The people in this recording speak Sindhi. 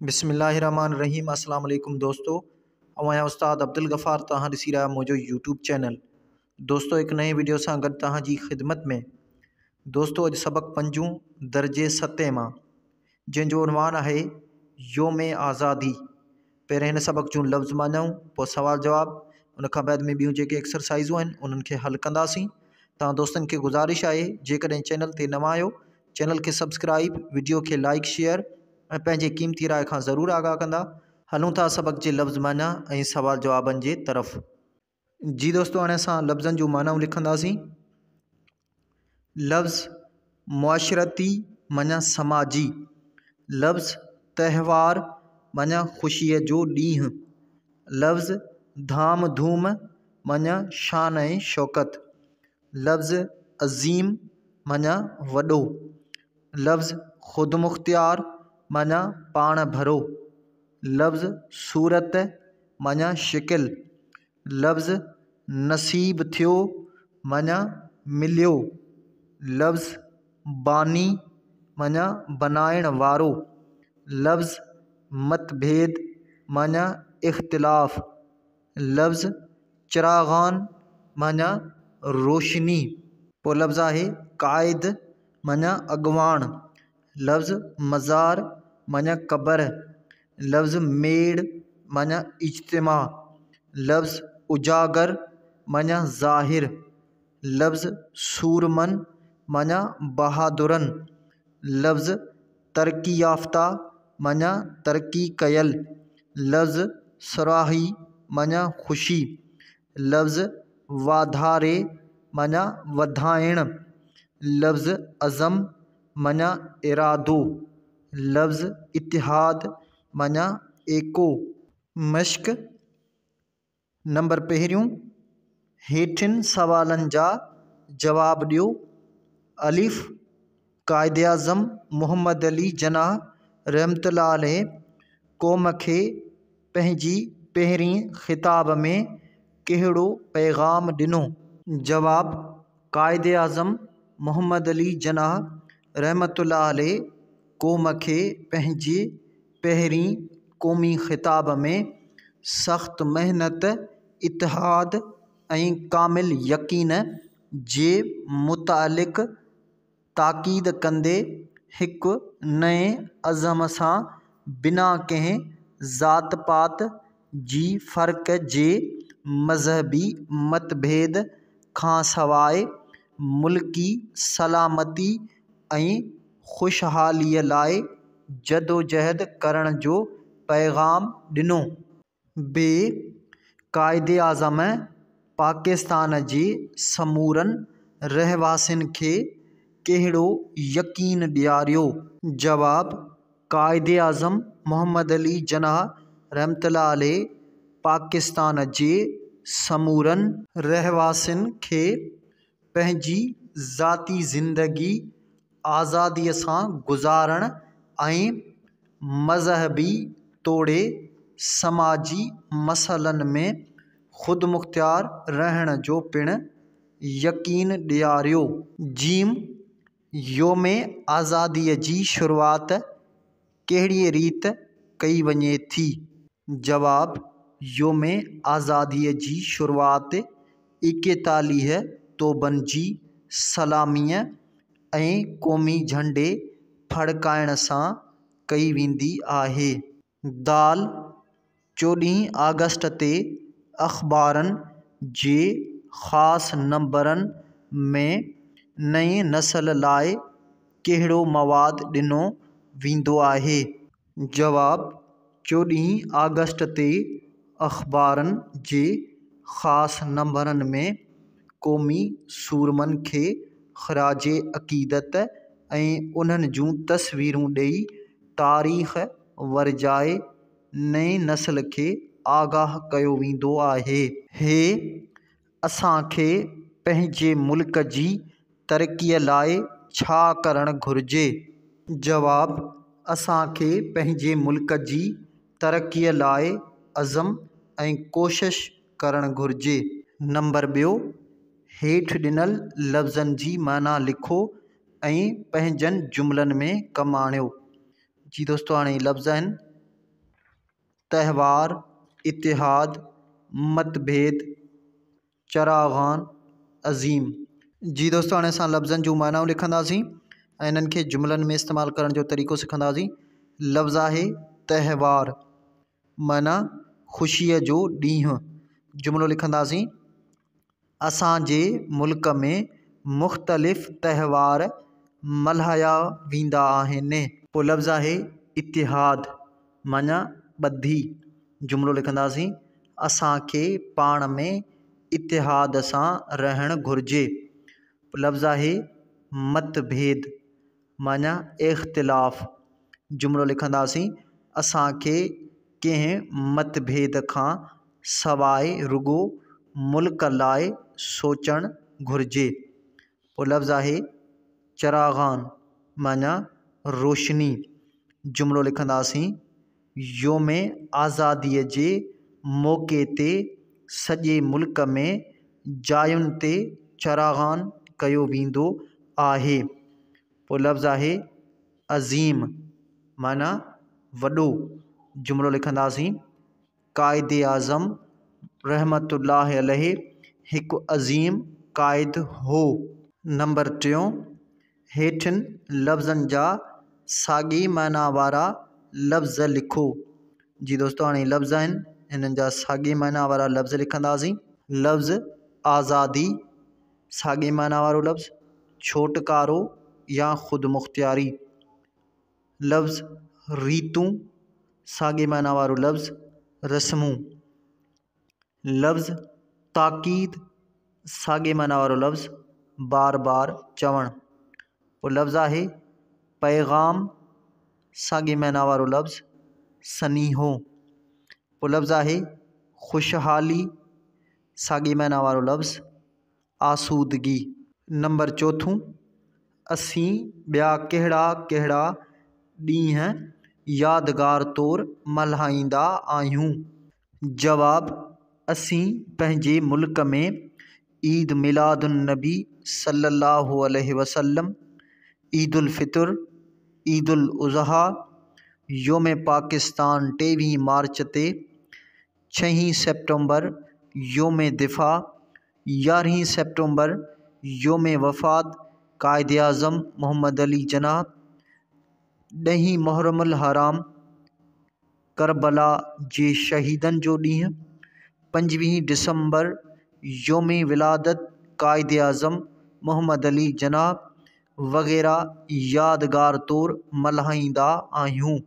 بسم الله الرحمٰن الرحيم اسلام عليڪم دوستو آئون آهيان استاد عبدالغفار توهان ڏسي رهيا منهنجو يوٽيوب چينل دوستو هڪ نئين وڊيو سان گڏ توهان جي خدمت ۾ دوستو اڄ سبق پنجون درجي ستين مان جنهن جو عنوان آهي يوم آزادي پهرين هن سبق جون لفظ معنائون پوء سوال جواب ان کان بعد ۾ ٻيون جيڪي ايڪسرسائزون آهن انهن کي حل ڪنداسين توهان دوستن کي گذارش آهي جيڪڏهن چينل تي نوان آهيو چينل کي سبسڪرائب وڊيو کي لائڪ شيئر ۽ پنهنجي قيمتي راء کان ضرور آگاهه ڪندا. هلون ٿا سبق جي لفظ معنيٰ ۽ سوال جوابن جي طرف. جي دوستو هاڻي اسان لفظن جون معنائون لکنداسين. لفظ معاشرتي معنيٰ سماجي. لفظ تهوار معنيٰ خوشيء جو ڏينهن. لفظ ڌام ڌوم معنيٰ شان ۽ شوڪت. لفظ عظيم معنيٰ وڏو. لفظ خودمختيار معنيٰ پاڻ ڀرو، لفظ صورت معنيٰ شڪل، لفظ نصيب ٿيو معنيٰ مليو، لفظ باني معنيٰ بنائڻ وارو، لفظ متڀيد معنيٰ اختلاف، لفظ چراغان معنيٰ روشني. پوء لفظ آهي قائد معنيٰ اڳواڻ، لفظ مزار معنيٰ قبر، لفظ ميڙ معنيٰ اجتماع، لفظ اجاگر معنيٰ ظاهر، لفظ سورمن معنيٰ بهادرن، لفظ ترقي يافته معنيٰ ترقي ڪيل، لفظ سراهي معنيٰ خوشي، لفظ واڌاري معنيٰ وڌائڻ، لفظ عزم معنيٰ ارادو، لفظ اتحاد معنيٰ ايڪو. مشق نمبر پهريون، هيٺين سوالن جا جواب ڏيو. الف، قائداعظم محمد علي جناح رحمة الله عليه قوم کي پنهنجي پهرين خطاب ۾ ڪهڙو پيغام ڏنو؟ جواب، قائداعظم محمد علي جناح رحمة الله عليه قوم کي پنهنجي پهرين قومي خطاب ۾ سخت محنت، اتحاد ۽ ڪامل يقين جي متعلق تاڪيد ڪندي هڪ نئين عزم سان بنا ڪنهن ذات پات جي فرق جي مذهبي متڀيد کانسواء ملڪي سلامتي ۽ خوشحاليء لاء جدوجهد ڪرڻ جو پيغام ڏنو. بي قائداعظم پاڪستان جي سمورن رهواسين کي ڪهڙو يقين ڏياريو؟ جواب، قائداعظم محمد علي جناح رحمة الله عليه پاڪستان جي سمورن. رهواسين کي پنهنجي ذاتي زندگي آزاديء سان گذارڻ ۽ مذهبي توڙي سماجي مسئلن ۾ خودمختيار رهڻ جو پڻ يقين ڏياريو. جيم، يوم آزاديء جي شروعات ڪهڙيء ريت ڪئي وڃي ٿي؟ جواب، يوم آزاديء جي شروعات ايڪيتاليهه توبن جي سلاميء ۽ قومي جهنڊي ڦڙڪائڻ سان ڪئي ويندي آهي. دال، چوڏهين آگسٽ تي اخبارن جي خاص نمبرن ۾ نئين نسل لاء ڪهڙو مواد ڏنو ويندو آهي؟ جواب، چوڏهين آگسٽ تي اخبارن جي خاص نمبرن ۾ قومي سورمن کي خراج عقيدت ۽ انهن جون تصويرون ڏئي تاريخ ورجائي نئين نسل کي آگاهه ڪيو ويندو آهي. هي اسان کي پنهنجي ملڪ جي ترقيء لاء ڇا ڪرڻ گهرجي؟ جواب، اسان کي پنهنجي ملڪ جي ترقيء لاء عزم ۽ ڪوشش ڪرڻ گهرجي. نمبر ٻيو، هيٺ ڏنل لفظن جي معنيٰ لکو ۽ پنهنجن جملن ۾ ڪم آڻيو. جي دوستو هاڻي هي لفظ آهن، تهوار، اتحاد، متڀيد، چراغان، عظيم. جي دوستو هاڻي اسان لفظن جون معنائون لکنداسين ۽ انهن کي جملن ۾ استعمال ڪرڻ جو طريقو سکنداسين. لفظ آهي تهوار معنيٰ خوشيء جو ڏينهن. جملو لکنداسين اسان جي ملڪ ۾ مختلف تهوار ملهايا ويندا آهن. پوء لفظ آهي اتحاد معنيٰ ٻڌي. جملو لکنداسين اسان کي پاڻ ۾ اتحاد سان رهڻ گهرجي. لفظ آهي متڀيد معنيٰ اختلاف. جملو لکنداسين اسان کي ڪنهن متڀيد کان سواءِ رڳو ملڪ لاءِ سوچڻ گهرجي. پوءِ لفظ آهي چراغان معنيٰ روشني. جملو لکنداسين يوم آزاديءَ جي موقعي تي سڄي ملڪ ۾ جاين تي چراغان ڪيو ويندو آهي. پوءِ لفظ آهي عظيم معنيٰ وڏو. جملو لکنداسين قائد اعظم رحمت الله عليه هڪ عظيم قائد هو. نمبر ٽيون، هيٺين لفظن جا ساڳي معنيٰ وارا لفظ لکو. جي دوستو هاڻي لفظ آهن هنن جا ساڳي معنيٰ وارا لفظ لکنداسين. لفظ آزادي ساڳي معنيٰ وارو لفظ، ڇوٽڪارو يا خودمختياري. لفظ ريتون ساڳي معنيٰ وارو لفظ، رسمون. لفظ تاڪيد ساڳي معنيٰ وارو لفظ، بار بار چوڻ. پوءِ لفظ آهي پيغام ساڳي معنيٰ وارو لفظ، سنيهو. پوءِ لفظ آهي خوشحالي ساڳي معنيٰ وارو لفظ، آسودگي. نمبر چوٿون، اسين ٻيا ڪهڙا ڪهڙا ڏينهن يادگار طور ملهائيندا آهيون؟ جواب، اسين پنهنجي ملڪ ۾ عيد ميلاد النبي صلي الله عليه وسلم، عيد الفطر، عيد الاضحيٰ، يوم پاڪستان 23 مارچ تي، 6 سيپٽمبر يوم دفاع، 11 سيپٽمبر يوم وفات قائد اعظم محمد علي جناح، 10 محرم الحرام ڪربلا جي شهيدن جو ڏينهن، 25 ڊسمبر يوم ولادت قائد اعظم محمد علي جناح وغيره يادگار طور ملهائيندا آهيون.